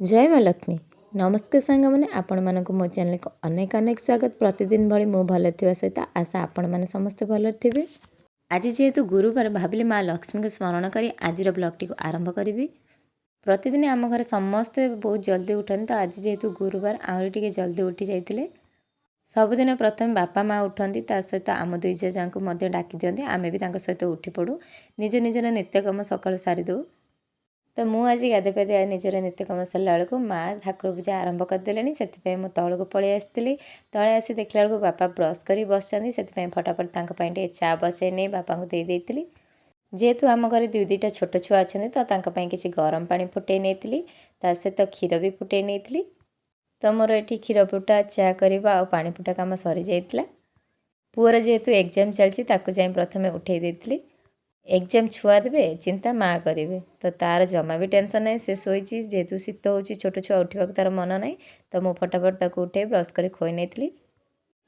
ଜୟ ମା ଲକ୍ଷ୍ମୀ। ନମସ୍କାର ସାଙ୍ଗମାନେ, ଆପଣମାନଙ୍କୁ ମୋ ଚ୍ୟାନେଲକୁ ଅନେକ ଅନେକ ସ୍ୱାଗତ। ପ୍ରତିଦିନ ଭଳି ମୁଁ ଭଲରେ ଥିବା ସହିତ ଆଶା ଆପଣମାନେ ସମସ୍ତେ ଭଲରେ ଥିବେ। ଆଜି ଯେହେତୁ ଗୁରୁବାର, ଭାବିଲି ମା ଲକ୍ଷ୍ମୀଙ୍କୁ ସ୍ମରଣ କରି ଆଜିର ବ୍ଲଗ୍ଟିକୁ ଆରମ୍ଭ କରିବି। ପ୍ରତିଦିନ ଆମ ଘରେ ସମସ୍ତେ ବହୁତ ଜଲ୍ଦି ଉଠନ୍ତି, ତ ଆଜି ଯେହେତୁ ଗୁରୁବାର ଆହୁରି ଟିକେ ଜଲ୍ଦି ଉଠି ଯାଇଥିଲେ। ସବୁଦିନ ପ୍ରଥମେ ବାପା ମା ଉଠନ୍ତି, ତା ସହିତ ଆମ ଦୁଇ ଯାଆଙ୍କୁ ମଧ୍ୟ ଡାକି ଦିଅନ୍ତି। ଆମେ ବି ତାଙ୍କ ସହିତ ଉଠି ପଡ଼ୁ, ନିଜ ନିଜର ନିତ୍ୟକର୍ମ ସକାଳୁ ସାରିଦେଉ। ତ ମୁଁ ଆଜି ଗାଧୋଇ ପାଧୋଇ ନିଜର ନିତ୍ୟକର୍ମ ସାରିଲା ବେଳକୁ ମା ଠାକୁର ପୂଜା ଆରମ୍ଭ କରିଦେଲେଣି। ସେଥିପାଇଁ ମୁଁ ତଳକୁ ପଳେଇ ଆସିଥିଲି। ତଳେ ଆସି ଦେଖିଲା ବେଳକୁ ବାପା ବ୍ରସ୍ କରି ବସିଛନ୍ତି। ସେଥିପାଇଁ ଫଟାଫଟ ତାଙ୍କ ପାଇଁ ଟିକେ ଚା ବସେଇ ନେଇ ବାପାଙ୍କୁ ଦେଇ ଦେଇଥିଲି। ଯେହେତୁ ଆମ ଘରେ ଦୁଇ ଦୁଇଟା ଛୋଟ ଛୁଆ ଅଛନ୍ତି, ତ ତାଙ୍କ ପାଇଁ କିଛି ଗରମ ପାଣି ଫୁଟେଇ ନେଇଥିଲି, ତା ସହିତ କ୍ଷୀର ବି ଫୁଟେଇ ନେଇଥିଲି। ତ ମୋର ଏଠି କ୍ଷୀର ଫୁଟା, ଚା କରିବା ଆଉ ପାଣି ଫୁଟା କାମ ସରିଯାଇଥିଲା। ପୁଅର ଯେହେତୁ ଏକ୍ଜାମ୍ ଚାଲିଛି, ତାକୁ ଯାଇ ପ୍ରଥମେ ଉଠେଇ ଦେଇଥିଲି। ଏକ୍ଜାମ୍ ଛୁଆ ଦେବେ, ଚିନ୍ତା ମା କରିବେ। ତ ତାର ଜମା ବି ଟେନସନ୍ ନାହିଁ, ସେ ଶୋଇଛି। ଯେହେତୁ ଶୀତ ହେଉଛି, ଛୋଟ ଛୁଆ, ଉଠିବାକୁ ତାର ମନ ନାହିଁ। ତ ମୁଁ ଫଟାଫଟ ତାକୁ ଉଠେଇ ବ୍ରସ୍ କରି ଖୋଇ ନେଇଥିଲି।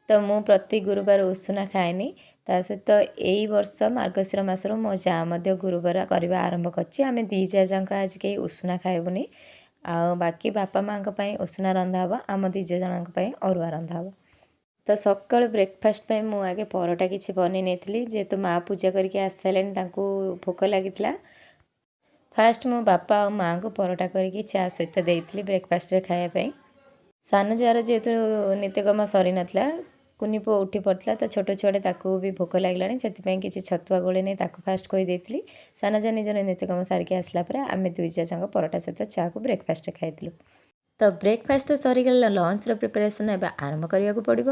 ତ ମୁଁ ପ୍ରତି ଗୁରୁବାର ଉଷୁନା ଖାଏନି। ତା ସହିତ ଏଇ ବର୍ଷ ମାର୍ଗଶିର ମାସରୁ ମୋ ଯାଆ ମଧ୍ୟ ଗୁରୁବାର କରିବା ଆରମ୍ଭ କରିଛି। ଆମେ ଦୁଇ ଯାଆ ଯାକ ଆଜି କେହି ଉଷୁନା ଖାଇବୁନି। ଆଉ ବାକି ବାପା ମାଆଙ୍କ ପାଇଁ ଉଷୁନା ରନ୍ଧା ହେବ, ଆମ ଦୁଇ ଜଣଙ୍କ ପାଇଁ ଅରୁଆ ରନ୍ଧା ହେବ। ତ ସକାଳୁ ବ୍ରେକଫାଷ୍ଟ ପାଇଁ ମୁଁ ଆଗେ ପରଟା କିଛି ବନେଇ ନେଇଥିଲି। ଯେହେତୁ ମା ପୂଜା କରିକି ଆସିସାରିଲେଣି, ତାଙ୍କୁ ଭୋକ ଲାଗିଥିଲା। ଫାଷ୍ଟ ମୋ ବାପା ଆଉ ମାଆଙ୍କୁ ପରଟା କରିକି ଚା ସହିତ ଦେଇଥିଲି ବ୍ରେକଫାଷ୍ଟରେ ଖାଇବା ପାଇଁ। ସାନ ଯାଆର ଯେହେତୁ ନିତ୍ୟକର୍ମ ସରିନଥିଲା, କୁନି ପୁଅ ଉଠି ପଡ଼ିଥିଲା, ତ ଛୋଟ ଛୁଆଟେ, ତାକୁ ବି ଭୋକ ଲାଗିଲାଣି। ସେଥିପାଇଁ କିଛି ଛତୁଆ ଗୋଳେଇ ନେଇ ତାକୁ ଫାଷ୍ଟ ଖୋଇ ଦେଇଥିଲି। ସାନ ଯାଆ ନିଜର ନିତ୍ୟକର୍ମ ସାରିକି ଆସିଲା ପରେ ଆମେ ଦୁଇ ଯାଆ ଯାକ ପରଟା ସହିତ ଚାକୁ ବ୍ରେକଫାଷ୍ଟରେ ଖାଇଥିଲୁ। ତ ବ୍ରେକଫାଷ୍ଟ ତ ସରିଗଲା, ଲଞ୍ଚର ପ୍ରିପାରେସନ୍ ଏବେ ଆରମ୍ଭ କରିବାକୁ ପଡ଼ିବ।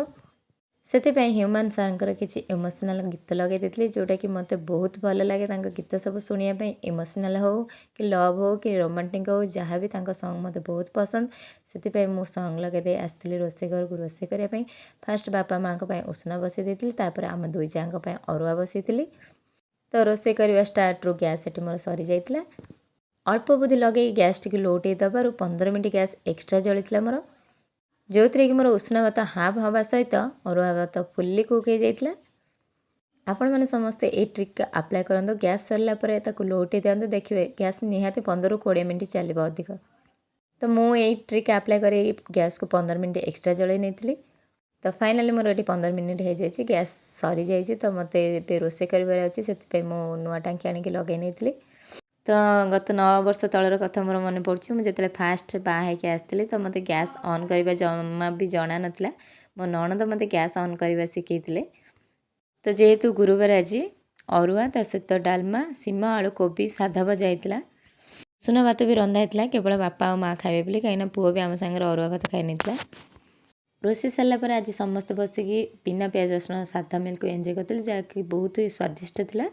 ସେଥିପାଇଁ ହ୍ୟୁମାନ୍ ସାର୍ଙ୍କର କିଛି ଇମୋସନାଲ୍ ଗୀତ ଲଗାଇ ଦେଇଥିଲି, ଯେଉଁଟାକି ମୋତେ ବହୁତ ଭଲ ଲାଗେ ତାଙ୍କ ଗୀତ ସବୁ ଶୁଣିବା ପାଇଁ। ଇମୋସନାଲ୍ ହେଉ କି ଲଭ୍ ହେଉ କି ରୋମାଣ୍ଟିକ୍ ହେଉ, ଯାହା ବି ତାଙ୍କ ସଙ୍ଗ୍ ମୋତେ ବହୁତ ପସନ୍ଦ। ସେଥିପାଇଁ ମୁଁ ସଙ୍ଗ୍ ଲଗାଇ ଦେଇ ଆସିଥିଲି ରୋଷେଇ ଘରକୁ ରୋଷେଇ କରିବା ପାଇଁ। ଫାଷ୍ଟ ବାପା ମାଆଙ୍କ ପାଇଁ ଉଷୁନା ବସାଇ ଦେଇଥିଲି, ତାପରେ ଆମ ଦୁଇ ଯାଆଙ୍କ ପାଇଁ ଅରୁଆ ବସାଇଥିଲି। ତ ରୋଷେଇ କରିବା ଷ୍ଟାର୍ଟରୁ ଗ୍ୟାସ୍ ଏଠି ମୋର ସରିଯାଇଥିଲା। ଅଳ୍ପ ବୁଦ୍ଧି ଲଗେଇ ଗ୍ୟାସ୍ଟିକୁ ଲୋଉଟେଇ ଦେବାରୁ 15 ମିନିଟ୍ ଗ୍ୟାସ୍ ଏକ୍ସଟ୍ରା ଜଳିଥିଲା ମୋର, ଯେଉଁଥିରେ କି ମୋର ଉଷୁନା ଭାତ ହାଫ୍ ହେବା ସହିତ ଅରୁଆ ଭାତ ଫୁଲି କୁକ୍ ହେଇଯାଇଥିଲା। ଆପଣମାନେ ସମସ୍ତେ ଏଇ ଟ୍ରିକ୍ ଆପ୍ଲାଏ କରନ୍ତୁ। ଗ୍ୟାସ୍ ସରିଲା ପରେ ତାକୁ ଲୋଉଟେଇ ଦିଅନ୍ତୁ, ଦେଖିବେ ଗ୍ୟାସ୍ ନିହାତି 15ରୁ 20 ମିନିଟ୍ ଚାଲିବ ଅଧିକ। ତ ମୁଁ ଏଇ ଟ୍ରିକ୍ ଆପ୍ଲାଏ କରି ଗ୍ୟାସ୍କୁ 15 ମିନିଟ୍ ଏକ୍ସଟ୍ରା ଜଳେଇ ନେଇଥିଲି। ତ ଫାଇନାଲି ମୋର ଏଠି 15 ମିନିଟ୍ ହେଇଯାଇଛି, ଗ୍ୟାସ୍ ସରିଯାଇଛି। ତ ମୋତେ ଏବେ ରୋଷେଇ କରିବାର ଅଛି, ସେଥିପାଇଁ ମୁଁ ନୂଆ ଟାଙ୍କି ଆଣିକି ଲଗାଇ ନେଇଥିଲି। ତ ଗତ 9 ବର୍ଷ ତଳର କଥା ମୋର ମନେ ପଡ଼ୁଛି। ମୁଁ ଯେତେବେଳେ ଫାଷ୍ଟ ବାହା ହେଇକି ଆସିଥିଲି, ତ ମୋତେ ଗ୍ୟାସ୍ ଅନ୍ କରିବା ଜମା ବି ଜଣା ନଥିଲା। ମୋ ନଣନ୍ଦ ମୋତେ ଗ୍ୟାସ୍ ଅନ୍ କରିବା ଶିଖେଇଥିଲେ। ତ ଯେହେତୁ ଗୁରୁବାର, ଆଜି ଅରୁଆ, ତା ସହିତ ଡାଲମା, ଶିମ ଆଳୁ କୋବି ସାଧା ଭଜା ହେଇଥିଲା। ଉଷୁନା ଭାତ ବି ରନ୍ଧା ହେଇଥିଲା, କେବଳ ବାପା ଆଉ ମା ଖାଇବେ ବୋଲି, କାହିଁକିନା ପୁଅ ବି ଆମ ସାଙ୍ଗରେ ଅରୁଆ ଭାତ ଖାଇ ନେଇଥିଲା। ରୋଷେଇ ସାରିଲା ପରେ ଆଜି ସମସ୍ତେ ବସିକି ବିନା ପିଆଜ ରସୁଣ ସାଧା ମିଲ୍କୁ ଏନ୍ଜୟ କରିଥିଲୁ, ଯାହାକି ବହୁତ ହି ସ୍ୱାଦିଷ୍ଟ ଥିଲା।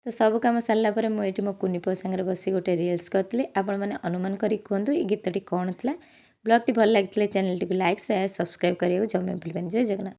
ତ ସବୁ କାମ ସାରିଲା ପରେ ମୁଁ ଏଇଠି ମୋ କୁନି ପୁଅ ସାଙ୍ଗରେ ବସି ଗୋଟେ ରିଲ୍ସ କରିଥିଲି। ଆପଣମାନେ ଅନୁମାନ କରି କୁହନ୍ତୁ ଏଇ ଗୀତଟି କ'ଣ ଥିଲା। ବ୍ଲଗ୍ଟି ଭଲ ଲାଗିଥିଲେ ଚ୍ୟାନେଲଟିକୁ ଲାଇକ୍, ସେୟାର, ସବସ୍କ୍ରାଇବ୍ କରିବାକୁ ଜମା ଭୁଲିବେନି। ଜୟ ଜଗନ୍ନାଥ।